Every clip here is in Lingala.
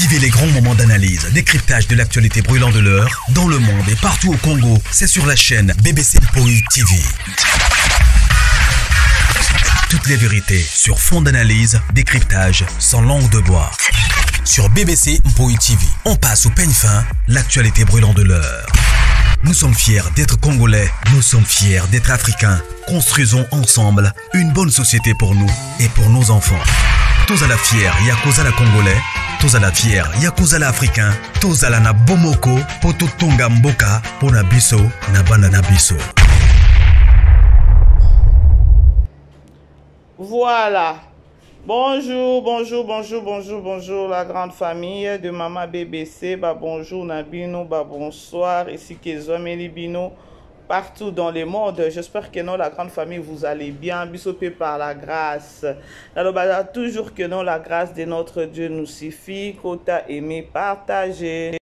Vivez les grands moments d'analyse, décryptage de l'actualité brûlante de l'heure, dans le monde et partout au Congo. C'est sur la chaîne BBC Mpoi TV. Toutes les vérités sur fond d'analyse, décryptage, sans langue de bois. Sur BBC Mpoi TV, on passe au peigne fin l'actualité brûlante de l'heure. Nous sommes fiers d'être Congolais, nous sommes fiers d'être Africains. Construisons ensemble une bonne société pour nous et pour nos enfants. Tous à la fière, Yakuza la Congolais, tous à la fière, Yakuza la Africain, tous à la na Bomoko, Poto Tonga Mboka, Pona Biso, na Bana na Biso. Voilà. Bonjour, bonjour, bonjour, bonjour, bonjour, la grande famille de Mama BBC. Bah, bonjour, Nabino, bah, bonsoir. Ici, Kezomeli Bino, partout dans le monde. J'espère que non, la grande famille, vous allez bien. Bisopé par la grâce. Alors, bah, toujours que non, la grâce de notre Dieu nous suffit. Kota, aimer, partager.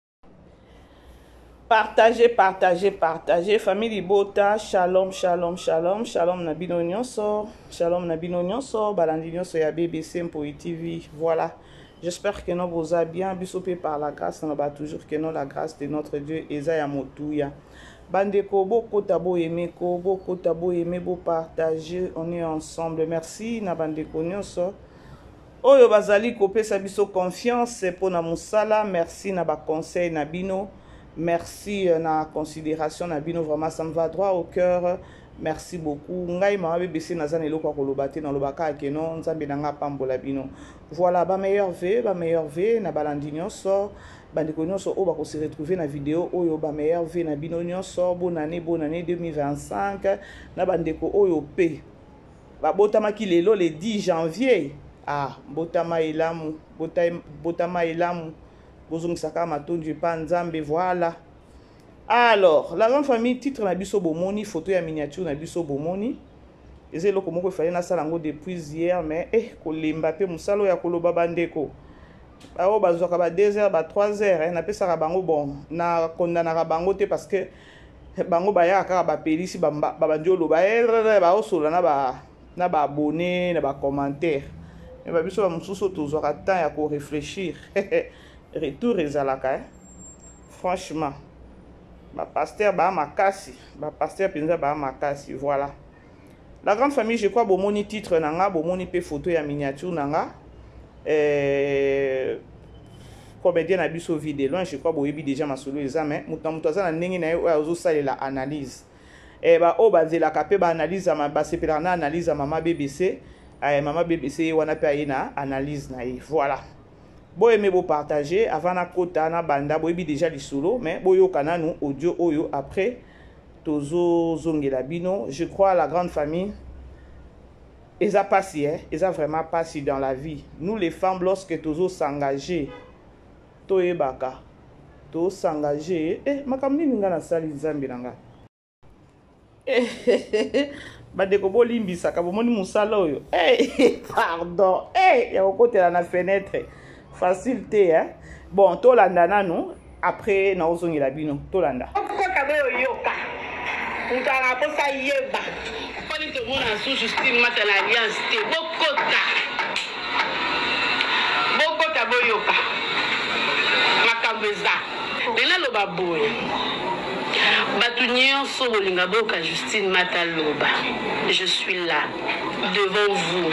Partagez, partagez, partagez. Famille Libota, shalom, shalom, shalom. Shalom na bino nyonso. Shalom na bino nyonso. Balandi nyonso ya BBC Mpoi TV. Voilà. J'espère que nous vous a bien. Bisopé par la grâce. On va toujours que non, la grâce de notre Dieu. Eza ya motuya. Bandeko, bokota bo aimer ko, bokota bo aimer, bo partager. On est ensemble. Merci na bandeko nyonso. Oyo bazali kopesa biso confiance pona musala, merci na ba conseil na bino, merci euh, na considération na bino, vraiment ça me va droit au cœur. Merci beaucoup. Ngai mama BBC naza na eloko ya koloba te, naloba kaka ke non, Nzambe na nga apambola bino. Voilà, ba meilleurs vœux, ba meilleurs vœux na balandi nyonso, bandeko nyonso oyo bako se retrouver na video oyo, ba meilleurs vœux na bino nyonso, bonne année, bonne année 2025 na bandeko oyo pe Babotamaki lelo le 10 janvier. Ah, mbotama elamu, bota, botama elamu. Bozongisa kaka matondi epa Nzambe, voilà. Alors, la grande famille, titre na biso bomoni, photo ya miniature na biso bomoni. Eza eloko moko efale nasala yango depuis hier, mais eh, kolemba pe mosala oyo ya koloba bandeko. Baoyo bazwaka ba 2 heures, ba 3 heures, eh, napesaka bango bon, na kondanaka bango te parce que bango bayaka kaka bapelisi babandi oloba eh, baosolola na ba na ba abonné na ba commentaire mais ba biso ba mosusu tozwaka temps ya ko réfléchir retour ezalaka eh? franchement ba pasteur ba makasi ba pasteur mpenza ba makasi voilà la grande famille je crois bomoni titre na nga bomoni mpe photo ya miniature na nga eh, comédien na biso vie de loin je crois boyebi déjà masolo eza mais moto na moto aza na ndenge na ye oyo azosalela analyse eh, baoyo bazelaka mpe baanalyse basepelaka na analyse ya mama bbc eh, mama bbc ye wana mpe aye na analyse na ye voilà boyeme bopartage avant nakota na banda boyebi déjà lisolo mais boyoka nanu audio oyo après tozozongela bino je crois la grande famille eza pasi eh? eza vraiment pasi dans la vie nous les femmes lorsque tozo s'engager toyebaka to s'engager eh, makambo nini ngai nasali nzambe na ngai eh, bandeko bolimbisaka bomoni mosala oyo eh, pardon eh, ya kokotela na fenêtre facile te eh? bon tolanda nanu après naozongela bino tolanda okota boyoka moto aka mposa yeba mponi tomona su justine mata na alliance te bokota bokota boyoka makambo eza me naloba boye bato nyonso bolinga boyoka justine mata loba je suis là devant vous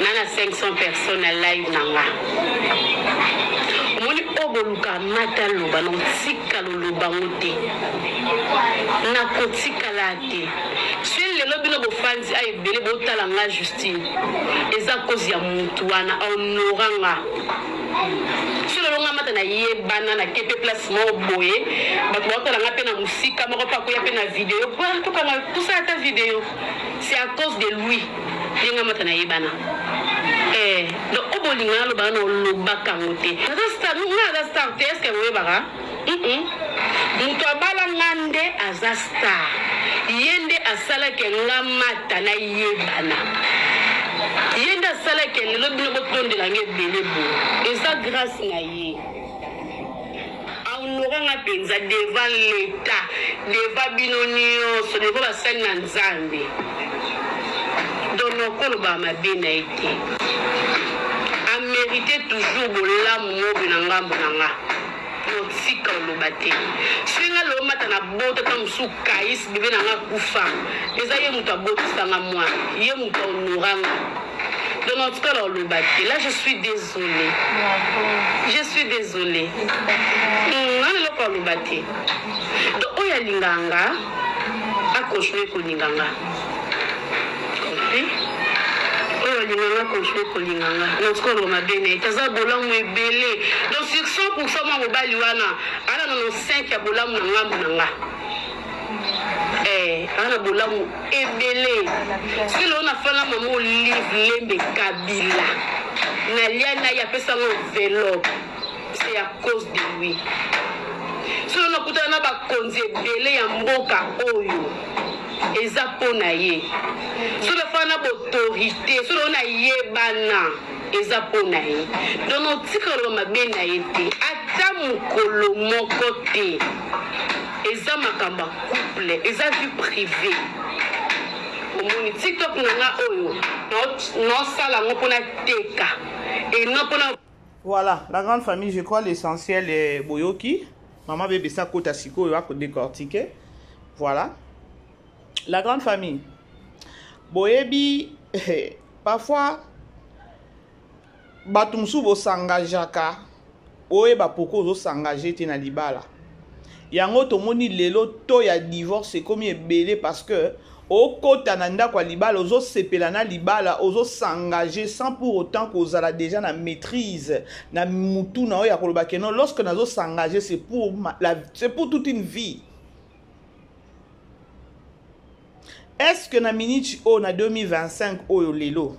na na 500 personnes na live na nga omoni oyo boluka mata loba na otikala oloba ngo te nakotikala te soki lelo bino bofandi a ebele botala nga justine eza cause ya mutu wana honora nga soki lelo nga mata nayebana nake mpe place moko boye bato baotala nga mpe na mosika moko mpe akoya mpe na video tokanga tosala ata video C'est à cause de lui nde nga mata nayebana eh donc oyo bolinga naloba wana olobaka yango te naza star nga naza star te eske boyebaka moto abala nga nde aza star ye nde asalaki nga mata nayebana ye nde asalaki lelo bino botondela nga ebele boye eza grâce na ye A honora nga penza devant l'etat, devant bino nionso, devant basali na Nzambe. Donc noko olobaka mabe na ye te. A merite toujours bolamu mobe na nga. ngambo na nga. Naotika oloba te. Soki nga lelo mata na bota ta mosusu kais bebe na nga kufa. Eza ye moto abotisa nga mwana. Ye moto honora nga. Donc en tout cas oloba te. Là je suis désolée. Je suis désolée. Nga eloko aloba te. Donc oyo alingaka nga acontinue kolinga nga. Compris? Oyo alinga nga continue kolinga nga. Na tout cas oloba mabe na ye te. Aza bolamu ebele. Donc sur 100% mwa mobali wana ala na 95 ya bolamu na ngambu na nga. Eh, aza na bolamu ebele. Soki lelo nafanda mama Olive Lembe Kabila, nalia na ye apesa nga enveloppe, c'est à cause de lui. Soki lelo nakutana na bakonzi ebele ya mboka oyo, eza mpo na ye. Soki nafanda na baautorité, soki lelo nayebana, eza mpo na ye. Donc naotika koloba mabe na ye te, ata mokolo moko te. Eza makambo ya couple, eza vie privée. Omoni TikTok na nga oyo naosala yango mpona teka et non mpona. Voilà, la grande famille, je crois l'essentiel est boyoki. Maman bébé sa kota sikoyo ako décortiquer. Voilà. La grande famille. Boyebi parfois bato mosusu bosangajaka oyeba pourquoi ozosangage te na libala. Yango tomoni lelo to ya divorce ekomi ebele parce que okota na ndako ya libala, ozosepela na libala, ozosengage sans pour autant kozala déjà na maîtrise na mutu na oyo ya koloba ke non, lorsque nazosengage c'est pour ma, la, c'est pour toute une vie. Est-ce que na minute oyo na 2025 oyo lelo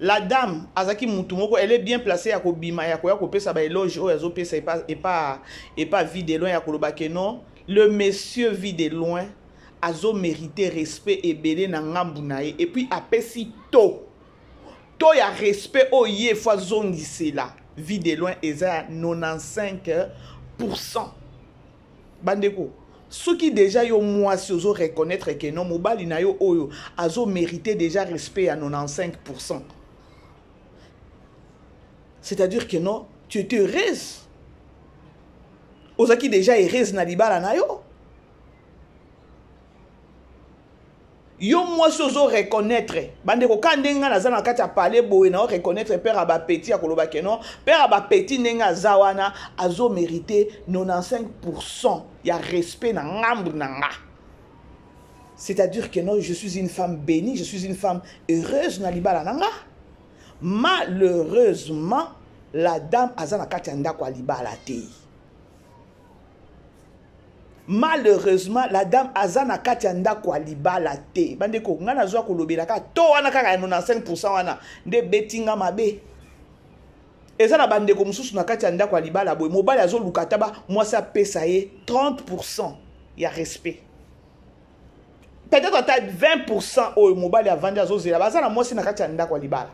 la dame azaki mutu moko, elle est bien placée ya kobima ya koya kopesa ba éloge oyo azopesa epa, epa, epa vie de loin ya koloba ke non, le monsieur vit de loin azo mériter respect ebele na ngambu na ye, et puis apesi to to ya respect oyo ye fo azongisela vie de loin eza ya 95%. Bandeko, soki déjà yo mwasi ozo reconnaître que non, mobali na yo oyo azo mériter déjà respect ya 95%, c'est-à-dire que non, tu étais heureuse, ozaki déjà heureuse na libala na yo. Yo mwasi ozo reconnaître, bandeko, ka ndenge nga naza na kati ya palais boye, na reconnaître père ya ba petit ya koloba ke non, père ya ba petit ndenge aza wana azo mériter 95% ya respect na ngambu na nga. C'est-à-dire que non, je suis une femme bénie, je suis une femme heureuse na libala na nga. Malheureusement, la dame aza na kati ya ndako ya libala te. Malheureusement, la dame aza na kati ya ndako ya libala te. Bandeko, nga nazwa kolobela kaka to wana kaka ya 95% wana nde betinga mabe. Eza na bandeko mosusu na kati ya ndako ya libala boye, mobali azoluka ata ba mwasi apesa ye 30% ya respect. Peut-être ata 20% oyo mobali avandi azozela, baza na mwasi na kati ya ndako ya libala.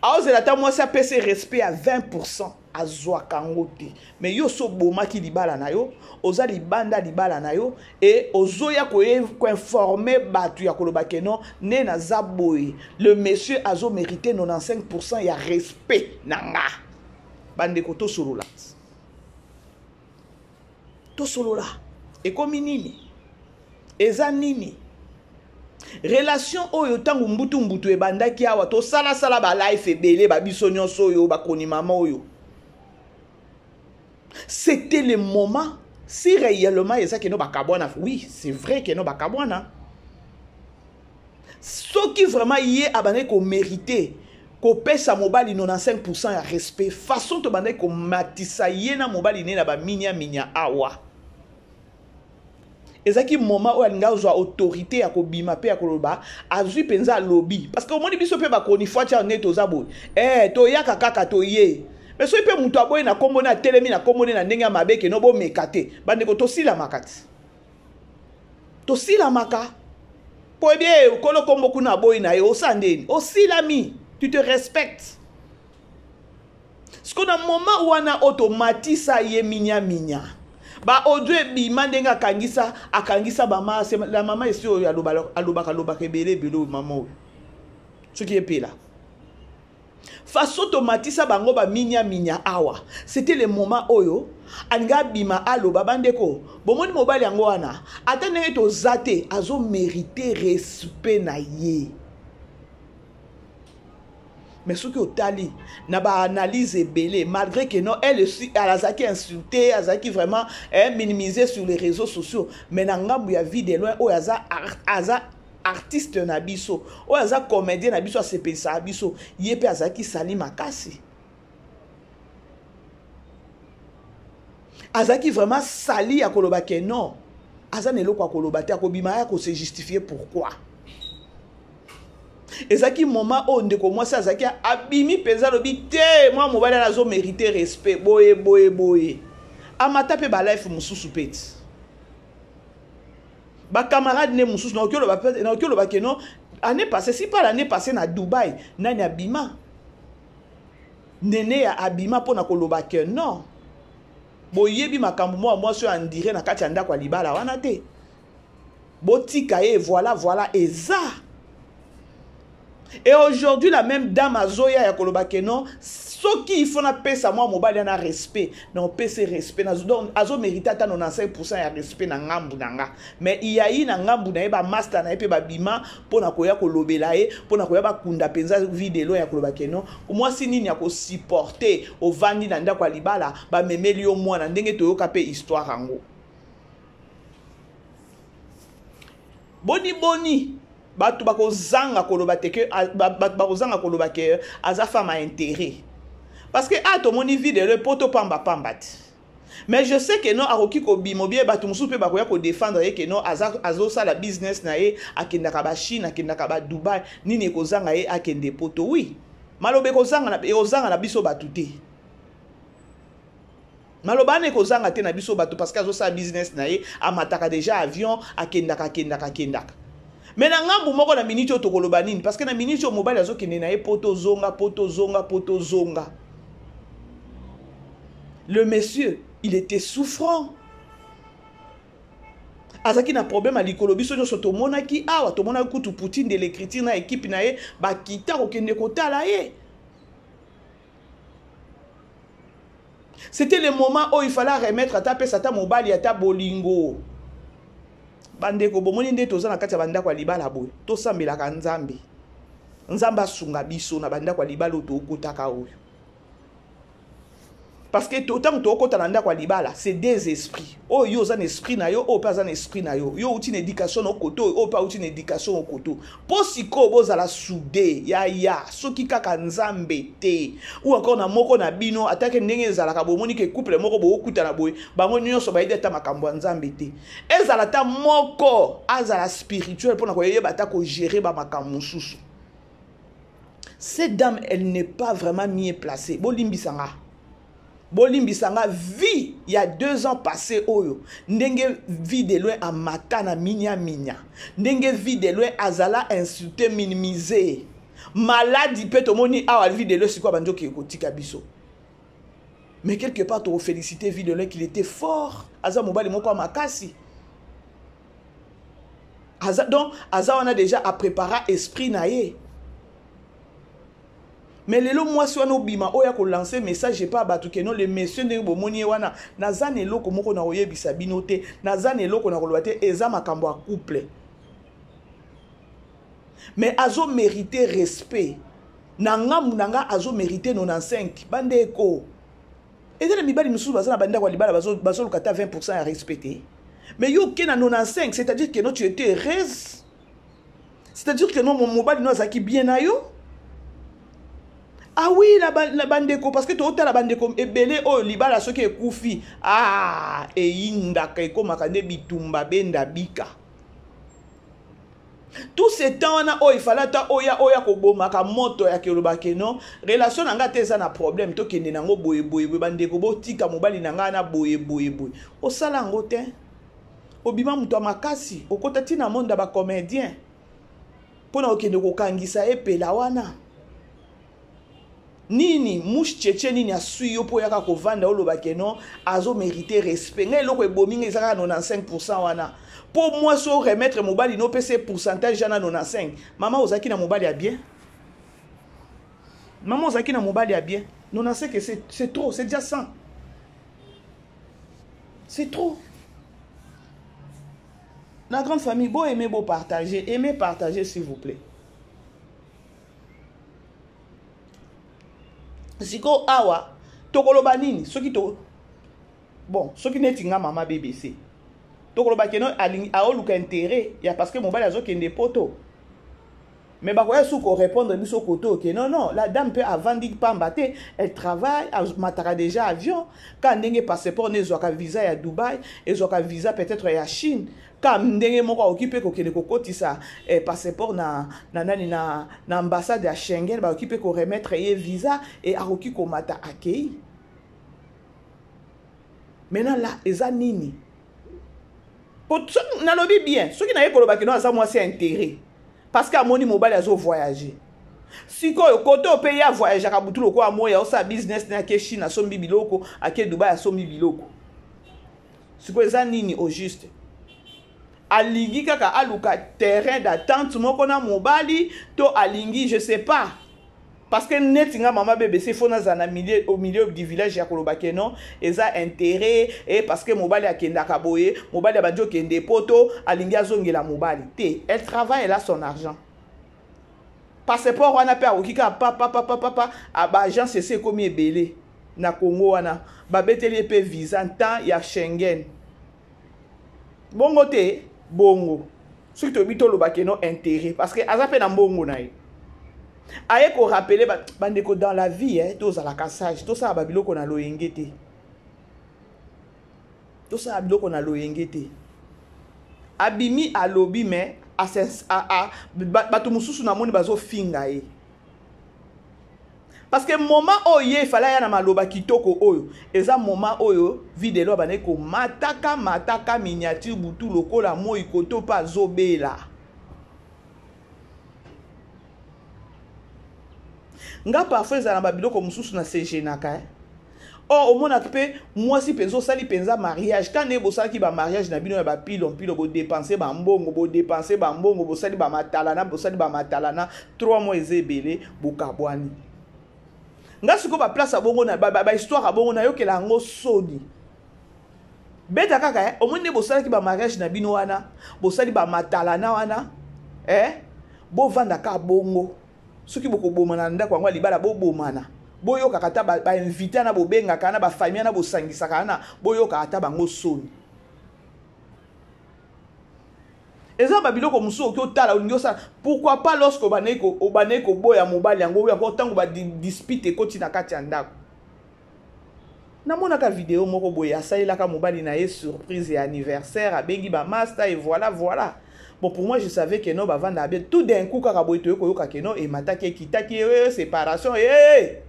Aozela ata mwasi apesa ye respect ya 20%, azwaka yango te. Mais yo so bomaki libala na yo, oza libanda libala na yo, et ozoya koinformer bato ya koloba ke non, ne naza boye. Le monsieur azo mériter 95% ya respect na nga. Bandeko, tosolola. Tosolola. Ekomi nini? Eza nini? Relation oyo tangu mbutu mbutu ebandaki awa, tosala sala ba life ebele ba biso nyonso oyo bakoni mama oyo. C'était le moment si réellement eza ke no bakabwana. Oui, c'est vrai ke no bakabwana. Soki vraiment ye abandaki ko mériter kopesa mobali 95% ya respect, façon to bandaki komatisa ye na mobali ne na ba minya minya awa. Ezaki moment oyo alinga azwa autorité ya kobima pe ya koloba, azwi penza alobi. Parce que omoni biso pe bakoni fois tia net oza boye. Toyaka kaka toye. Mais soki pe mutu aboye na kombo na telemi na kombo na ndenge ya mabe ke no bomeka te. Bandeko tosilamaka ti. Tosilamaka. Po ebie kolo kombo kuna aboye na ye osa ndeni. Osilami, tu te respectes. Ce qu'on a moment wana automatisa ye minya minya. Ba audio ebima ndenge akangisa, akangisa ba ma, c'est la maman ici oyo aloba, alobaka, alobaka ebele ebele oyo mama oyo. Soki epela. Façon tomatisa bango ba minya minya awa. C'était le moment oyo alinga abima aloba bandeko bomoni mobali yango wana ata ndenge toza te azo mériter respect na ye. Mais soki otali na ba analyse ebele, malgré que non, elle aussi elle azalaki insultée, azalaki vraiment eh, minimisée sur les réseaux sociaux, mais na ngambu ya Vie de Loin oyo aza, aza artiste na biso, oyo aza comédien na biso, asepelisaka biso, ye mpe azalaki sali makasi, azalaki vraiment sali ya koloba ke non, aza na eloko ya koloba te, akobima ya kose justifier. Pourquoi? Ezalaki moment oyo ndeko mwasi azalaki abimi mpenza, alobi te, mwa mobali wana azomérite respect, boye boye boye. Amata mpe balife mosusu mpe ti bacamarade ne mosusu. Nakoki oloba ke non, année passée, si pas l'année passée, na Dubai, nani abima? Nene ya abima mpona koloba ke non, boyebi makambo mwa mwasi oyo andire na kati ya ndako ya libala wana te, botika ye. Voilà, voilà, eza. Et aujourd'hui, la même dame azoya ya koloba ke non, soki il faut napesa mwa mobali ana respect, na opesa respect, donc azomérite ata 95 ya respect na ngambu na nga. Mais iyayi na ngambu na ye, bamaster na ye mpe babima mpona koya kolobela ye, mpona koya bakunda mpenza Vie de Loin ya koloba ke non, mwasi nini ya kosupporter ovandi na ndako ya libala, bamemeli yo mwana, ndenge toyoka mpe histoire yango boni boni. Bato bakozanga koloba te ke bato bakozanga koloba ke aza femme à intérêt, parce que a tomoni Vie de Loin po topambapamba te. Mais je sais que non, akoki kobima obie, bato mosusu mpe bakoya kodéfendre ye ke non, azosala business na ye, akendaka baChine, akendaka baDubai, nini ekozanga ye akende Poto? Oui, maloba ekozanga na biso bato te, maloba wana ekozanga te na biso bato, parce que azosala business na ye, amataka déjà avion, akendaka, akendaka, akendaka. Mais na ngambu moko, na miniti oyo tokoloba nini? Parce que na miniti oyo mobali azokende na ye Poto, zonga Poto, zonga Poto, zonga. Le monsieur, il était souffrant, azalaki na problème ya likolo. Biso nyonso tomonaki awa, tomonaki kutu Poutine de l'écriture na équipe na ye bakita kokende kotala ye. C'était le moment oyo il fallait remettre, ata apesa ata mobali ata bolingo. Bandeko, bomoni nde toza na kati ya bandako ya libala boye, tosambelaka Nzambe, Nzambe asunga biso na bandako ya libala oyo tookotaka oyo, parce que ntango tookota na ndako ya libala, c'est des esprits oyo yo oza na esprit na yo, oyo mpe aza na esprit na yo. Yo outi na éducation na okoto oyo, oyo mpe auti na éducation okoto, mpo sikoyo bozala soudé ya ya soki kaka Nzambe te ou encore na moko na bino. Atake ndenge ezalaka, bomoni ke couple moko bookutana boye, bango nyonso bayebi ata makambo ya Nzambe te. Ezala ata moko azala spirituel mpona koyeba ata kogérer bamakambo mosusu. Cette dame, elle n'est pas vraiment mieux placée. Bolimbisanga, bolimbisanga, vie ya 2 ans passé oyo, ndenge Vie de Loin amata na minya minya, ndenge Vie de Loin azala insulté, minimisé, maladi mpe tomoni awa Vie de Loin sikoyo abandi okeke kotika biso. Mais quelque part tokofélicité Vie de Loin qu'il était fort, aza mobali moko ya makasi. Aza, donc aza wana déjà aprépara esprit na ye. Mais lelo mwasi wana obima oyo akolancer message epa bato ke non, le monsieur, ndenge bomoni ye wana, naza na eloko moko na koyebisa bino te, naza na eloko na koloba te, eza makambo ya couple, mais azomérite respect na ngambu na nga, azomérite 95. Bandeko, eza na mibali mosusu baza na bandako ya libala, bazoluka ata 20 ya respect te, mais yo oke na 95, c'est-à-dire que non, tu étais heureuse, c'est-à-dire que non, mobali no azalaki bien na yo. Ah oui, na bandeko, parce que tootala bandeko ebele oyo libala soki ekufi, ah, eyindaka, ekomaka nde bitumba benda bika. Tout ce temps wana oyo ifale ata oya oya kobomaka moto ya koloba ke non, relation na ngai te eza na problème, tokende nango boye boye boye, bandeko botika mobali na ngai na boye boye boye, osala yango te. Obima moto ya makasi, okota ntina monde ya bacomédien mpona kokende kokangisa epela wana. Nini mouche cheche, nini asui yo mpo oyaka kovanda oloba ke non, azomérite respect? Ngai eloko ebomi ngai eza kaka 95 wana, mpo mwasi oremettre mobali no opesa pourcentage ya na 95. Mama, ozalaki na mobali ya bien. Mama ozalaki na mobali ya bien. Non, c'est que c'est trop, c'est déjà 100. C'est trop. La grande famille, bon aimer, beau partager. Aimez, partager, s'il vous plaît. Siko awa, tokoloba nini? Soki to bon, soki neti nga mama BBC. Tokoloba keno alingi aoluka intérêt ya parce que mobali azokende poto. Mais bakoya su ko répondre biso kote oke non non la dame mpe avandi pamba te, elle travaille, amataka déjà avion ka ndenge passeport ne ezwaka visa ya Dubaï, ezwaka visa peut-être ya Chine, ka ndenge moko akoki mpe kokende kokotisa eh, passeport na, na nani na, na ambassade ya Schengen, bakoki mpe koremettre ye visa e akoki komata akei. Maintenant là eza nini? Po nalobi bien, soki naye koloba kino aza mwasi ya intérêt parce que amoni mobali azo voyager. Sikoyo kote oyo mpe ye avoyageaka butu lokola moi, aosala business na ake Chine asombi biloko, ake Dubai asombi biloko. Sikoyo eza nini au juste? Alingi kaka aluka terrain d'attente moko na mobali to alingi je sais pas. Parce que neti nga mama BBC faut nazala na milieu, au milieu du village ya koloba ke non eza intérêt et parce que mobali akendaka boye, mobali abandi okende poto, alingi azongela mobali te. Elle travaille, elle a son argent. Passeport wana pe akoki kaka pa pa pa pa pa pa, a ba agence esi ekomi ebele na Congo wana babeteli ye pe visa temps ya Schengen. Bongo te, bongo. Soki toyebi toloba ke non intérêt parce que aza pe na mbongo na ye. Aye ko rappeler ba bandeko dans la vie eh, tozalaka sage, tosala ba biloko na loyenge te. Tosala biloko na loyenge te. Abimi alobi mais bato mosusu namoni bazofinga ye. Parce que moment oyo ye fallait aya na maloba kitoko oyo eza moment oyo videlo abandaki komataka mataka miniature butu lokola moi koto mpe azobela. Nga parfois ezala na babiloko mosusu na se gênaka, eh. Or omonaka mpe mwasi mpenza osali mpenza mariage, ka ndenge bosalaki ba mariage na bino ya ba pilo mpilo, bodepense ba mbongo, bodepense ba mbongo, bosali ba matalana, bosali ba matalana, 3 mois eza ebele, bokabwani. Nga sikoyo ba place ya bongo na, ba, ba, ba histoire ya bongo nayokela yango soni. Beta kaka, eh, omoni nde bosalaki ba mariage na bino wana, bosali ba matalana wana, eh, bovanda kaka bongo. Soki bokobomana na ndako yango ya libala, bobomana. Boyokaka ata ba invité wana bobengaka wana, ba famille wana bosangisaka wana, boyokaka ata bango soni. Eza ba biloko mosusu okoki otala, olingi osala. Pourquoi pas lorsque obandaki koboya mobali yango, oyo yango ntango ba dispute ekoti na kati ya ndako. Namonaka video moko boye asalelaka mobali na ye surprise ya anniversaire, abengi ba masta et voilà voilà. Bon, pour moi je savais que non bavanda bien. Tout d'un coup kaka boye toye koyoka que non emataki ekitaki, séparation, eh.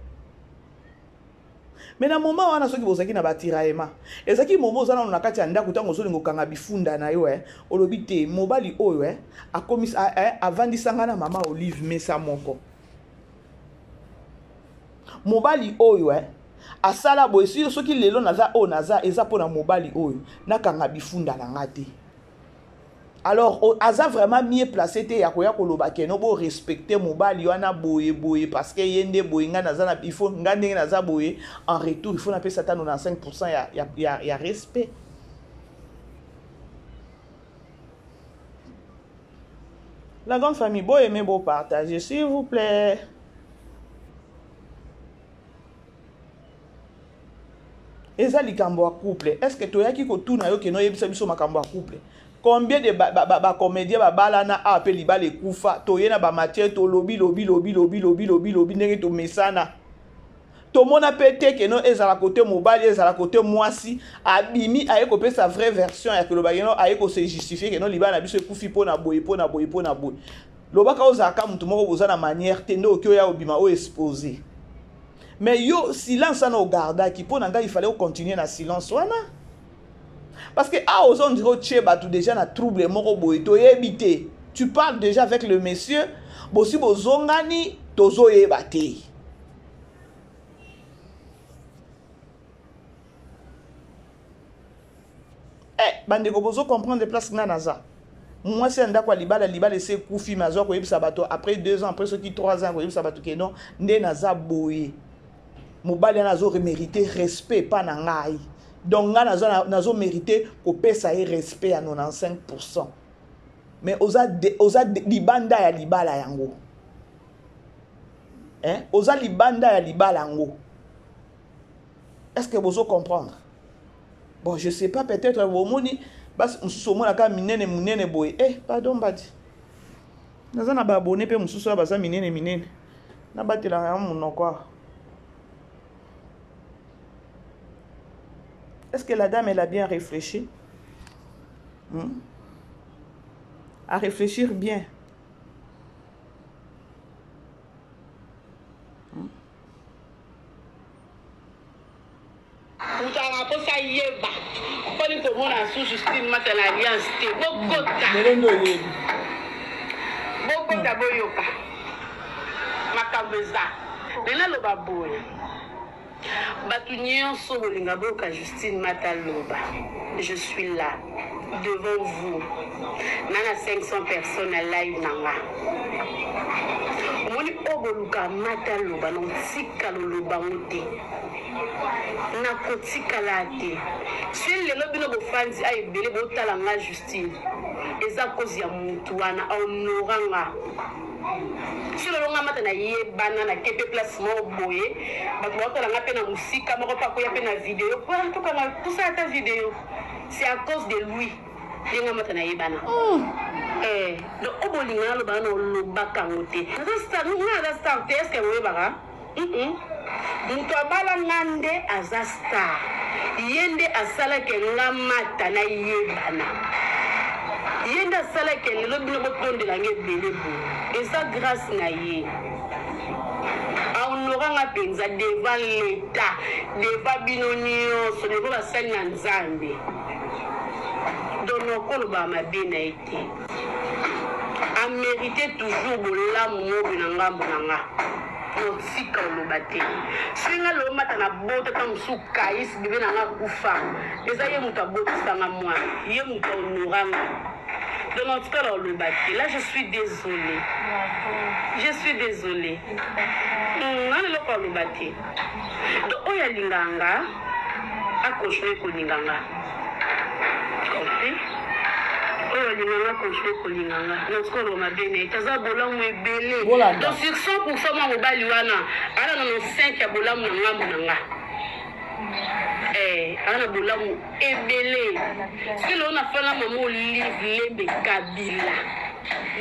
Mais na moment wana soki bozalaki na ba tiraillement, ezalaki moment oza nano na kati ya ndako ntango ozolinga okanga bifunda na yo, eh, olobi te mobali oyo, eh, akomisi, eh, avandisa nga na mama Olive mesa moko. Mobali oyo, eh, asala boye, si soki lelo naza oyo naza eza mpona mobali oyo, nakanga bifunda na nga te. Alors, aza vraiment mieux placé te ya koya koloba ke no bo respecter mobali wana boye boye parce que ye nde boye, nga naza na, il faut nga ndenge naza boye en retour il faut napesa ata 95% ya respect. La grande famille, bo aimer, bo partager s'il vous plaît. Eza likambo ya couple. Est-ce que toyaki kotuna yo ke no yebisa biso makambo ya couple? Combien de ba comédien ba balana a pe libala ekufa, toye na ba matière to lobi lobi lobi lobi lobi lobi lobi ndenge to mesana. Tomona pe te ke no ezala côté mobali ezala côté mwasi abimi aye kopesa vraie version ya koloba ke no aye ko se justifier ke no libala na biso ekufi pona boye pona boye pona boye. Lobaka ozalaka mutu moko boza na manière te nde oki oya obima o exposer. Mais yo silence wana ogardaki mpo na ngai il fallait continuer na silence wana. Parce que awa ozo on dirait otie bato déjà na trouble moko boye toyebi te. Tu parles déjà avec le monsieur, bosi bozongani tozoyeba te. Eh, bandeko bozo comprendre place nga naza. Mwasi ya ndako ya libala, libala esi ekufi, mais azwa koyebisa bato après 2 ans, après soki 3 ans, koyebisa bato ke non, nde naza boye. Mobali wana azo mériter respect epa na ngai. Donc ngai nazo mériter kopesa ye respect ya 95%. Mais oza libanda ya libala yango. Hein? Oza libanda ya libala yango. Est-ce que bozo comprendre? Bon, je sais pas, peut-être bomoni basi mosusu omonaka minene minene boye. Eh, pardon mbadi. Naza na ba abonné pe mosusu oyo baza minene minene. Nabatelaka yango monoko awa. Est-ce que la dame, elle a bien réfléchi? À réfléchir bien. Moto azalaka mposa yeba mponi komona su Justine Mata na alliance te. Bokota. Lelo nde oyebi. Bokota boyoka. Makambo eza. Mais naloba boye. Bato nyonso bolinga boyoka Justine Mata loba. Je suis là devant vous. Na na 500 personnes na live na nga. Omoni oyo boluka Mata loba na otika loloba ngo te. Nakotikala te. Soki lelo bino bofandi a ebele botala nga Justine, eza cause ya mutu wana a honora nga. Soki lelo nga mata nayebana na ke pe place moko boye, bato baotala nga pe na mosika, moko pe akoya pe na video, po tokanga tosala ata video. C'est à cause de lui nde nga mata nayebana. Eh, donc oyo bolinga naloba wana olobaka yango te. Naza star, nga naza star te, est ce que boyebaka? Mutu abala nga nde aza star ye nde asala ke nga mata na yebana ye nde asala ke lelo bino botondela nga ebele boye eza grace na ye a honora nga penza devant l'etat devant bino nionso devant basali na nzambe donc nakoloba mabe na ye te a merite toujours bolamu mobe na ngambo na nga. Non tika oloba te soki nga lelo mata na bota ta mosusu kais bebe na nga akufa eza ye moto abotisa nga mwana ye moto honora nga donc en tout cas na oloba te là je suis désolé je suis désolé nga lelo ko oloba te donc oyo alingaka nga akontinue kolinga nga Compris? Oyo alinga nga continue kolinga nga. Na sikoyo oloba mabe na ye te aza bolamu ebele. Bolanda. Donc sur 100% mwa mobali wana aza na 95 ya bolamu na ngambo na nga. Eh, aza na bolamu ebele. Soki lelo nafanda mama Olive Lembe Kabila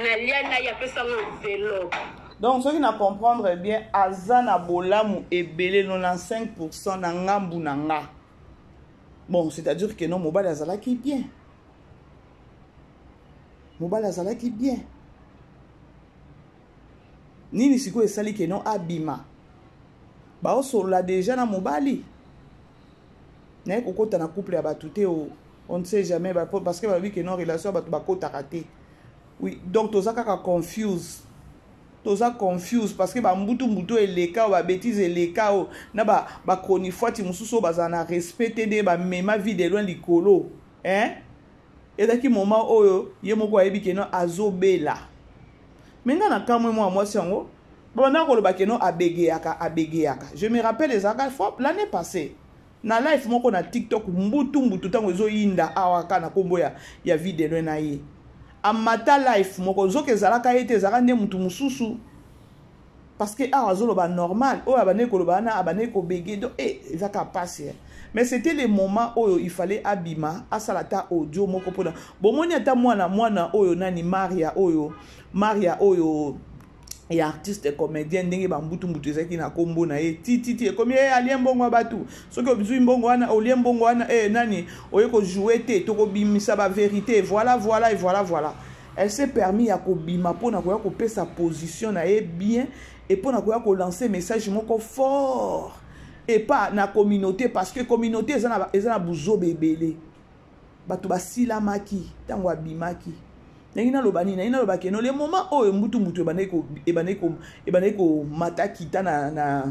nalia na ye apesa nga enveloppe. Donc soki na comprendre bien aza na bolamu ebele 95% na ngambu na nga. Bon, c'est-à-dire que non, mobali azalaki bien. Mobali azalaki bien. Nini sikoyo esali que non abima. Baosolola déjà na mobali. Naye kokota na couple ya bato te o. On ne sait jamais parce que balobi que non relation ya bato bakotaka te. Oui, donc toza kaka confuse. Toza confuse parce que ba mbutu mbutu eleka o ba bêtises eleka o na ba ba chronifuati mosusu oyo bazala na respect te nde ba mema vie de loin likolo hein. Ezalaki moment oyo ye moko ayebi ke non azobela. Mais nga na kamwe mwa mwasi yango babandaka koloba ke non abegeyaka abegeyaka. Je me rappelle ezalaka fois l'année passée na live moko na TikTok mbutu mbutu ntango ezoyinda awa kaka na kombo ya vie de loin na ye. Amata life moko nzoka ezalaka ye te ezalaka nde mutu mosusu parce que awa azoloba normal oyo abandaki koloba wana abandaki kobege donc eh, eza kaka pasi eh. Mais c'était le moment oyo il fallait abima asala ata audio moko mpona bomoni ata mwana mwana oyo nani Maria oyo Maria oyo ya artiste comédien ndenge ba mbutu mbutu ezalaki na kombo na ye ti ti ti ekomi eh, alie mbongo ya bato soki ozwi mbongo wana olie mbongo wana eh, nani oye kojoue te tokobimisa ba vérité voilà voilà et voilà voilà. Elle s'est permis ya kobima mpona koya kopesa position na ye bien et mpona koya kolancer message moko fort et pas na communauté parce que communauté eza na buzoba ebele. Bato basilamaki ntango abimaki. Ndenge naloba nini? Ndenge naloba ke no le moment oyo mbutu mbutu ebandaki komata kita na, na,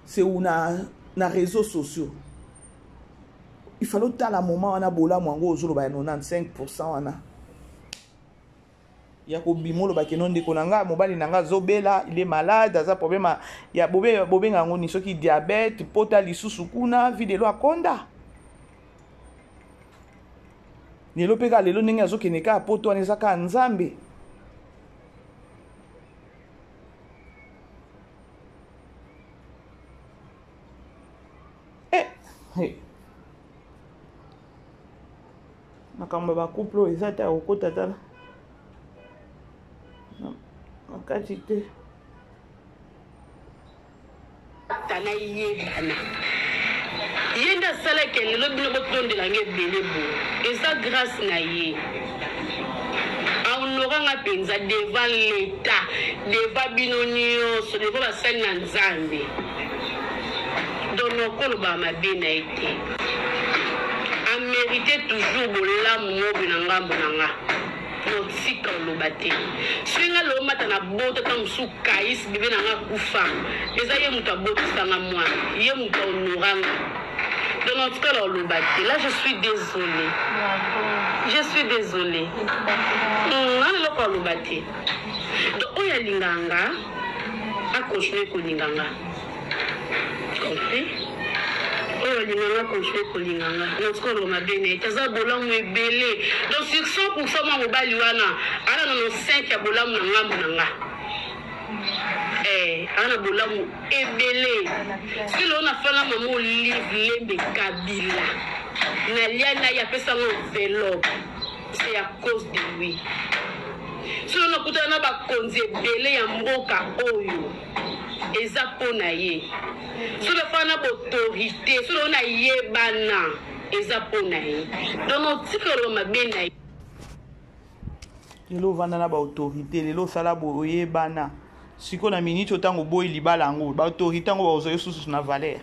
seu na, na réseaux sociaux. Il fallait otala moment wana bolamu yango ozoloba ya 95% wana. Ya kobima oloba keno ndeko na nga, mobali na nga azobela, il est malade, aza problème ya bobenga yango ni soki diabète, pota lisusu kuna, videlo akonda. Lelo mpe kaka lelo ndenge azokende kaka poto wana eza kaka Nzambe. Eh, hey. Makambo ya bacouple oyo eza te ya kokota tala na kati te. Tala yebana ye nde asalaki lelo bino botondela nga ebele boye eza grâce na ye ahonora nga mpenza devant l'etat, devant bino nyonso, devant basali na Nzambe. Donc nakolobaka mabe na ye te, amérite toujours bolamu mobe na ngambo na nga. Notika oloba te soki nga lelo mata na bota ta mosusu kais bebe na nga akufa eza ye moto abotisa nga mwana, ye moto ahonora nga. Donc en tout cas oloba te, là je suis désolée, je suis désolée nga eloko aloba te. Donc oyo alingaka nga acontinue kolinga nga, compris? Oyo alinga nga continue kolinga nga. En tout cas oloba mabe na ye te, aza bolamu ebele. Donc sur 100 mwa mobali wana ana 95 ya bolamu na ngambo na nga. Eh, ana bolamu ebele. Soki lelo nafanda mama Olive Lembe Kabila, nalia na ye apesa nga enveloppe, c'est à cause de lui. Soki nakutana na bakonzi ebele ya mboka oyo, eza mpo na ye. Soki nafanda na baautorité, soki lelo nayebana, eza mpo na ye. Donc otika oloba mabe na ye. Lelo ovanda na baautorité, lelo osala boye oyebana. Sikoyo na minute oyo ntango oboyi libala yango, baautorité yango bakozwa yo susu na valeur.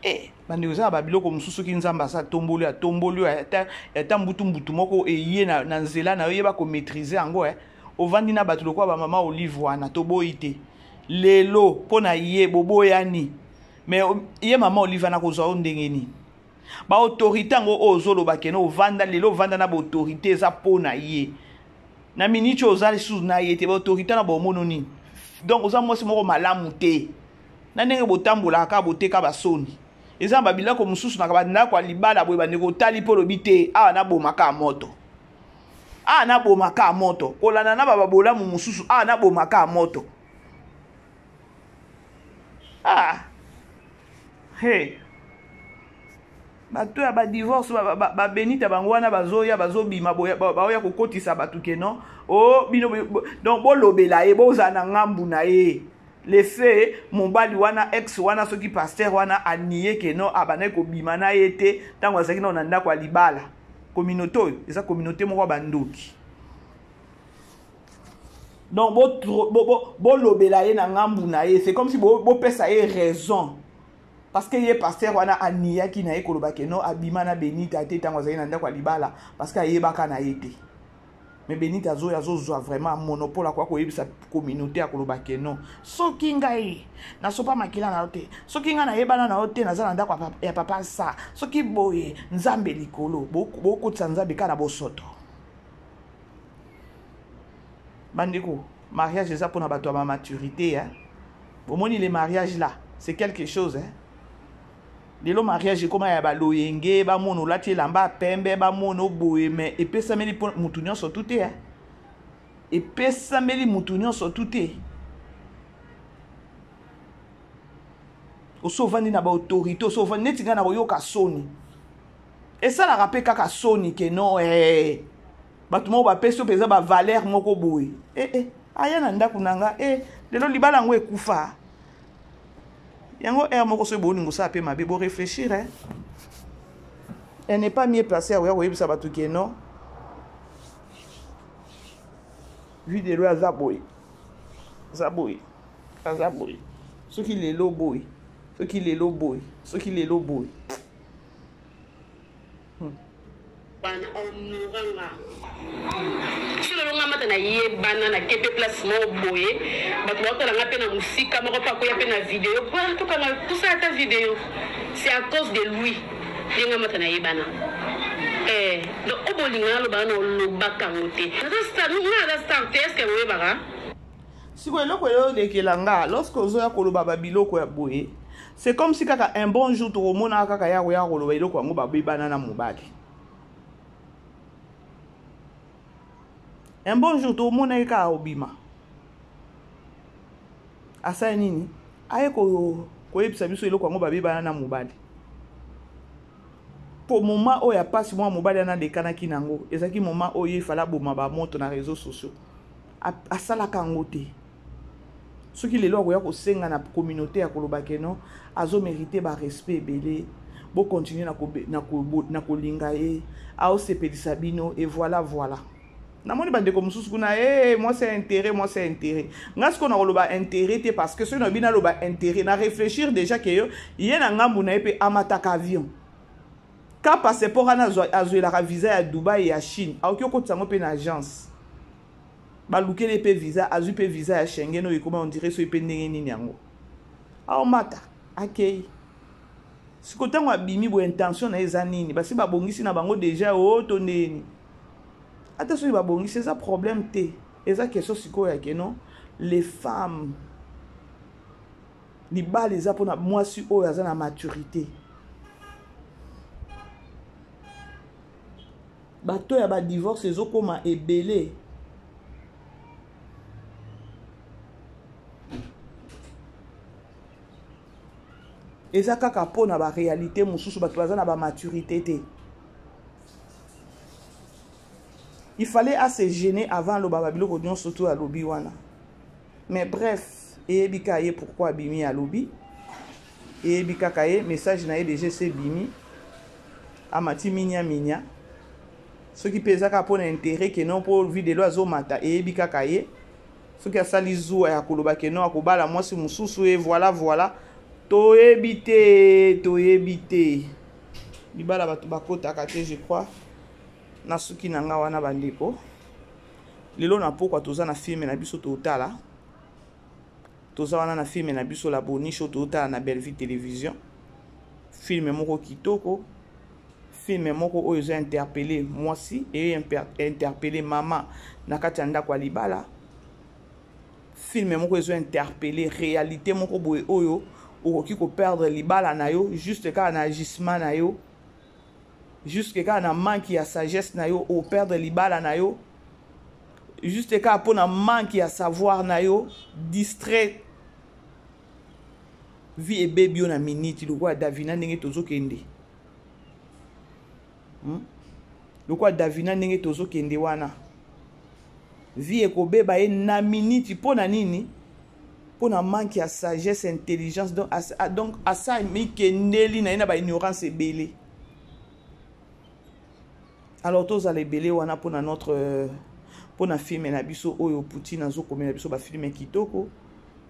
Eh, bandeko eza na babiloko mosusu soki Nzambe aza atomboli, atomboli oyo ata mbutu mbutu moko eye na nzela na yo, yeba komaîtrise yango. Eh. Ovandi na bato lokola bamama Olive wana, toboyi te. Lelo mpo na ye boboyani. Mais ye mama Olive wana kozwa yo ndenge nini? Ba autorité yango oyo ozoloba keno ovanda lelo, ovanda na ba autorité eza mpo na ye. Na minute oyo oza lisusu na ye te, ba autorité na baomono nini? Donc oza mwasi moko malamu te. Na ndenge botambolaka kaka boteka basoni. Eza na babiloko mosusu na bandako ya libala boye bandeko otali mpo olobi te, awa nabomaka moto. Awa nabomaka moto. Kolanda na babolamu mosusu, awa nabomaka moto. Ah. Hey. Bato ya ba divorce ba benita bango wana bazoya bazobima baoya kokotisa bato ke non. Oh bino donc bolobela ye, bozala na ngambu na ye. Le fait mobali wana ex wana soki pasteur wana anie ke non abandaki kobima na ye te ntango azalaki nao na ndako ya libala. Communauté oyo eza communauté moko ya bandoki. Donc bolobela ye na ngambu na ye, c'est comme si bopesa ye raison. Parce que ye pasteur wana aniyaki na ye koloba ke non abima na Benita te ntango azalaki na ndako ya libala parce que ayebaka na ye te. Mais Benita azoya azozwa vraiment monopole akoya koyebisa communauté ya koloba ke non soki ngai nasopa makila na yo te, soki ngai nayebana na yo te, naza na ndako ya papa sa, soki boye Nzambe likolo, bokotisa Nzambe kaka na bosoto. Bandeko, mariage eza mpona bato ya ba maturité, hein? Bomoni les mariages là, c'est quelque chose, hein? Lelo mariage ekoma ya baloyenge, bamona olati elamba ya pembe, bamona oboye, mais epesameli mpo mutu nyonso tu te, hein? Epesameli mutu nyonso tu te. Oso ovandi na ba autorité, oso ovandi neti ngai na koyoka soni. Esalaka mpe kaka soni ke non, eh, bato moko bapesi yo mpenza ba valeur moko boye. Eh, eh, aya na ndako na nga, eh, lelo libala yango ekufa. Yango heure moko soki bolingo osala mpe mabe, bo réfléchir, hein. Elle n'est pas mieux placée ya koya koyebisa bato ke non. Vidéo aza boye. Aza boye. Aza boye. Soki lelo boye. Soki lelo boye. Soki lelo boye. Bana honora nga. Soki lelo nga mata na yebana na kepe place moko boye, bato baotala nga mpe na mosika moko mpe akoya mpe na video. Po tokanga tosala ata video. C'est à cause de lui nde nga mata na yebana. Eh, donc oyo bolinga naloba wana olobaka yango te. Naza star, nga naza star te, est-ce que boyebaka? Sikoyo eloko eyolekela nga lorsque ozoya koloba babiloko ya boye, c'est comme si kaka un bon jour tokomonaka kaka ya koya koloba eloko yango babebana na mobali. Un bon jour tokomona ye kaka obima asali nini, aye koyebisa biso eloko yango babebana na mobali. Po moment oyo ya pasi mwa mobali wana alekanaki nango ezalaki moment oyo ye fala aboma bamoto na réseaux sociaux, asalaka yango te. Soki lelo akoya kosenga na communauté ya koloba ke non, azomérite barespect ebele, bocontinue na kolinga ye, aosepelisa bino, et voilà voilà. Namoni bandeko mosusu kuna e mwasi ya intérêt, mwasi ya intérêt. Nga sikoyo nakoloba intérêt te, parce que soki nayebi naloba intérêt, na réfléchir déjà ke yo ye na ngambu na ye mpe amataka avion ka passeport wana azwelaka visa ya Dubai, ya Chine, akoki okotisa yango mpe na agence, balukeli ye mpe visa, azwi mpe visa ya Schengen oyo ekoma on dirait soki mpe ndenge nini yango aomata akei. Sikoyo ntango abimi boye, intention na ye eza nini? Basi babongisi na bango déjà o to ndeni? Ata soki babongisi, eza problème te. Eza question sikoyo ya keno les femmes, libala eza mpona mwasi oyo aza na maturité. Bato ya badivorce ezokóma ebele. Eza kaka mpona baréalité mosusu, bato baza na bamaturité te. Il fallait à se gêner avant aloba babiloko nyonso to alobi wana. Mais bref, eyebi kaka ye pourquoi abimi alobi, eyebi kaka ye. Message na ye déjà ese ebimi, amati minya minya. Soki mpe eza kaka mpona intérêt ke non, mpo videlo azomata, eyebi kaka ye. Soki asali zuwa ya koloba ke non, akobala mwasi mosusu, e voilà voilà, toyebi te, toyebi te. Libala bato bakotaka te, je crois. Na suki na nga wana, bandeko, lelo na pokwa toza na film na biso totala. Toza wana na film na biso La Boniche oyo totala na Bellevue Télévision. Film moko kitoko, film moko oyo eza interpellé mwasi e interpellé mama na kati ya ndako ya libala. Film moko ezo interpellé réalité moko boye oyo okoki koperdre libala na yo juste kaka na agissement na yo, juste kaka na manque ya sagesse na yo, operdre libala na yo juste kaka mpona manque ya savoir na yo. Distrait, vie ebebi yo na miniti, lokola Davina ndenge tozokende, Lokola Davina ndenge tozokende wana, vie ekobeba ye na miniti. Mpo na nini? Mpo na manque ya sagesse, intelligence. Donc, donc asa mikendeli na ye na baignorance ebele. Alors tozala ebele wana mpona notre, mpona film na biso oyo Poutine azokomela biso bafilm kitoko.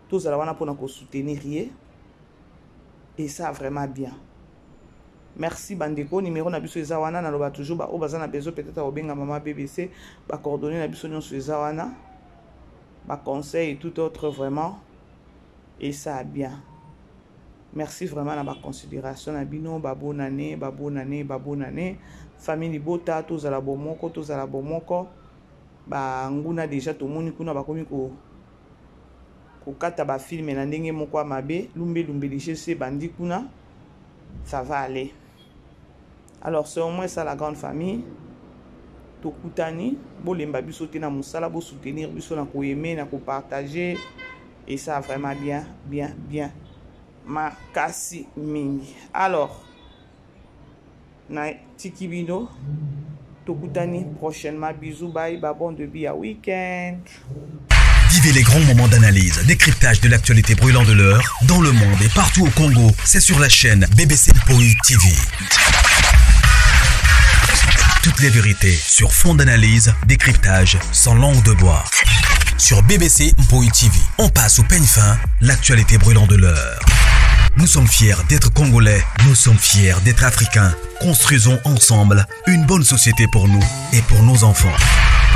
Tozala wana mpona kosoutenir ye, et ça vraiment bien. Merci bandeko. Numéro na biso eza wana, naloba toujours, baoyo baza na besoin peut-être akobenga mama BBC, bacoordonné na biso nyonso eza wana, baconseil et tout autre vraiment, et ça bien. Merci vraiment na baconsidération na bino. Babonane, babonane, babonane. Famille libota, tozala bomoko, tozala bomoko. Banguna déjà tomoni kuna bakomi ko kokata bafilm na ndenge moko ya mabe. Lumbelumbe ligese ebandi kuna, ça va aller. Alors c'est au moins ça, la grande famille. Tokutani, bolemba biso te na mosala, bosoutenir biso na koaimer, na kopartager, et ça vraiment bien bien bien makasi mingi. Alors na tiki bino, tokutani prochainement. Bisous, bye, ba bon début ya week-end. Vivez les grands moments d'analyse, décryptage de l'actualité brûlante de l'heure, dans le monde et partout au Congo. C'est sur la chaîne BBC Mpoi TV. Toutes les vérités sur fond d'analyse, décryptage, sans langue de bois. Sur BBC Mpoi TV, on passe au peigne fin l'actualité brûlante de l'heure. Nous sommes fiers d'être Congolais, nous sommes fiers d'être Africains. Construisons ensemble une bonne société pour nous et pour nos enfants.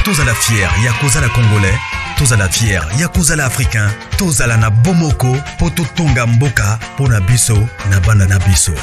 Tozala fier ya kozala Congolais, tozala fier ya kozala Africain, tozala na bomoko po totonga mboka pona biso na bana na biso.